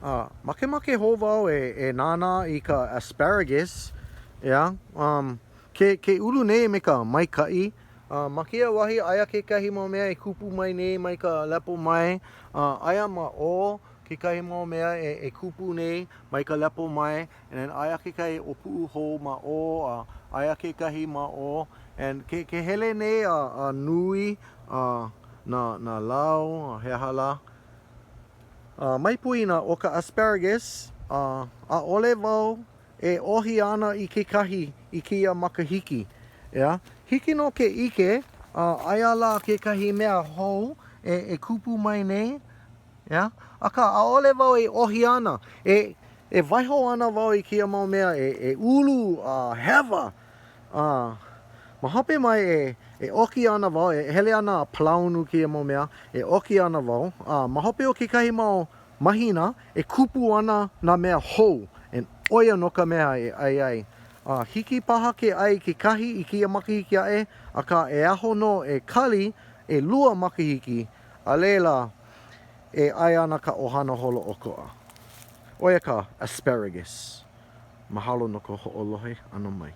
Makemake hou wau e nānā i ka asparagus, ʻeā? Um, ke, ke ulu nei me ka maikaʻi. Ma kēia wahi, aia kekahi mau mea e kupu mai nei mai ka lepo mai. Aia ma ʻō kekahi mau mea e, e kupu nei mai ka lepo mai. And then aia kekahi ʻōpuʻu hou ma ʻō, a aia kekahi ma ʻō. And ke, ke hele nei a, a nui uh, nā, nā lau, he aha lā? Mai poina ʻo ka asparagus, ʻaʻole wau e ʻohi ana i kekahi i kēia makahiki. ʻEā, hiki nō ke ʻike, aia lā kekahi mea hou e kupu mai nei, ʻeā, akā ʻaʻole wau e ʻohi ana. E, e waiho ana wau i kēia mau mea e, e ulu a hewa. A ma hope mai e, e ʻoki ana wau, e hele ana a palaunu kēia mau mea, e ʻoki ana wau, a ma hope o kekahi mau mahina, e kupu ana nā mea hou, and ʻo ia nō ka mea e ʻai ai. A hiki paha ke ʻai kekahi i kēia makahiki aʻe, akā e aho nō e kali ʻelua makahiki, a laila e ʻai ana ka ʻohana holoʻokoʻa. ʻO ia ka asparagus. Mahalo no ka hoʻolohe ʻana mai.